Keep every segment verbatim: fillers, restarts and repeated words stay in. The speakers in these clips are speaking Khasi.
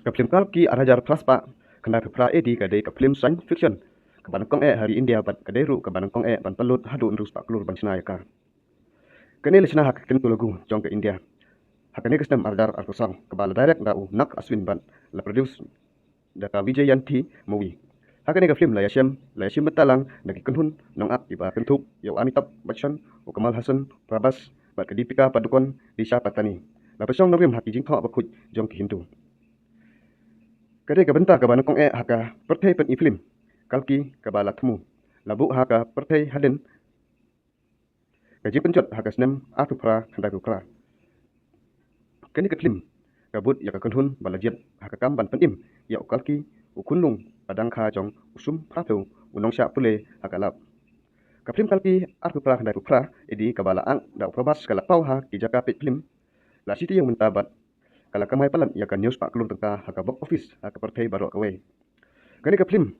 Ka phlim Kalki ar hajar phra spah khyndai phew phra A D ka dei ka phlim science fiction kaba nyngkong eh ha ri India bad ka dei ruh kaba nyngkong eh ban pynlut haduh hynriew spah klur ban shna ïa ka. Kane la shna ha ka kyntu lagu jong ka India ha kane ka snem ar hajar arphew saw kaba la direct da u Nag Ashwin bad la produce da ka Vijayanthi Movie. Ha kane ka phlim la ïashem la ïashim bynta lang da ki kynhun nongak kiba kynthup ïa u Amitabh Bachchan, u Kamal Hassan, Prabhas bad ka Deepika Padukone, Disha Patani. La pynshong nongrim ha ki jingthoh bakhuid jong ki Hindu. Ka dei ka bynta kaba nyngkong eh ha ka pyrthei pyni phlim Kalki kaba la thmu la buh ha ka pyrthei hadien ka jingpynjot ha ka snem arphew phra khyndai phew phra. Kane ka phlim ka bud ïa ka kynhun ba la jied ha ka kam ban pynim ïa u Kalki, u khunlung ba dang kha jong u sum phra phew, u nongshah pule ha ka lab. Ka phlim Kalki arphew phra khyndai phew phra A D kaba la act da u Prabhas ka la paw ha ki jaka peit phlim, la shi taïew mynta bad ka la kamai palat ïa ka hynñiew spah klur tyngka ha ka box office ha ka pyrthei baroh kawei. Kane ka phlim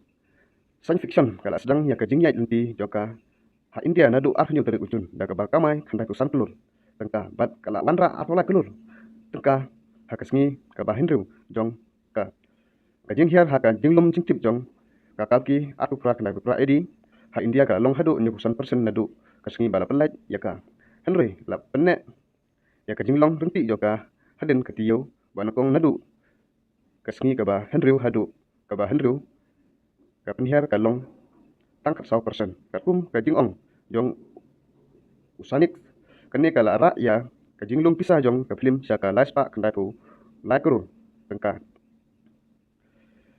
science fiction ka la sdang ïa ka jingïaid lynti jong ka ha India naduh arphew hynñiew tarik u Jun da kaba kamai khyndai phew san klur tyngka bad ka la wanrah arphew lai klur tyngka ha ka sngi kaba hynriew jong ka. Ka jinghiar ha ka jinglum jingtip jong ka Kalki arphew phra khyndai phew phra A D ha India ka la long haduh hynñiew phew san percent naduh ka sngi ba la pynlait ïa ka. Hynrei la pynneh ïa ka jinglong ryntih jong ka hadien ka taïew ba nyngkong naduh ka sngi kaba hynriew haduh kaba hynriew ka pynhiar ka long tang khatsaw percent. Katkum ka jingong jong u Sanik, kane ka la rah ïa ka jinglong pisa jong ka phlim sha ka lai spah khyndai phew lai klur tyngka.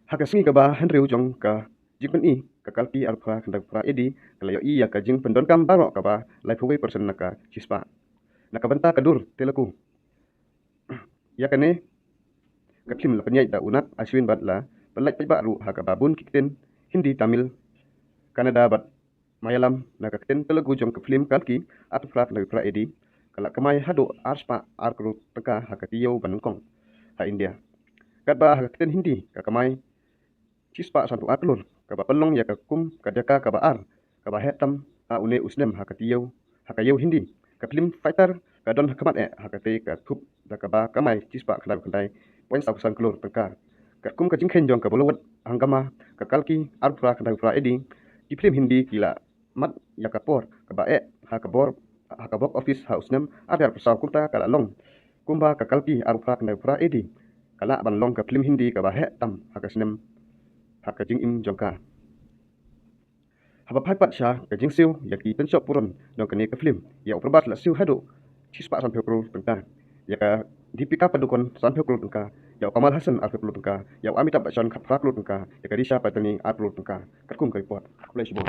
Ha ka sngi kaba hynriew jong ka jingpyni ka Kalki arphew phra khyndai phew phra A D ka la ïohi ïa ka jingpyndonkam baroh kaba laiphew wei percent na ka shispah. Na ka bynta ka dur Telugu, ïa kane ka phlim la pynïaid da u Nag Ashwin bad la pynlait paidbah ruh ha kaba bun ki ktien Hindi, Tamil, Kannada bad Malayalam. Na ka ktien Telugu jong ka phlim Kalki arphew phra khyndai phew phra A D ka la kamai haduh ar spah ar klur tyngka ha ka taïew ba nyngkong ha India. Katba ha ka ktien Hindi ka kamai shispah sanphew ar klur kaba pynlong ïa ka kum ka jaka kaba ar kaba heh tam ha une u snem ha ka taïew ha ka ïew Hindi. Ka phlim Fighter ka don ha khmat eh ha katei ka thup da kaba kamai shispah khyndai phew khyndai point saw san klur tyngka. Katkum ka jingkheiñ jong ka Bollywood Hungama, ka Kalki arphew phra khyndai phew phra A D, ki phlim Hindi ki la mad ïa ka por kaba eh ha ka bor ha ka box office ha u snem ar hajar arphew saw. Kumta ka la long kumba ka Kalki arphew phra khyndai phew phra A D ka lah ban long ka phlim Hindi kaba heh tam ha ka snem ha ka jingim jong ka. Haba phai pat sha ka jingsiew ïa ki pynshop puron jong kane ka phlim, ïa u Prabhas la siew haduh shispah sanphew klur tyngka, ïa ka Deepika Padukone sanphew klur tyngka, ïa u Kamal Hassan arphew klur tyngka, ïa u Amitabh Bachchan khatphra klur tyngka, ïa ka Disha Patani ar klur tyngka. Katkum ka report. Khublei shibun.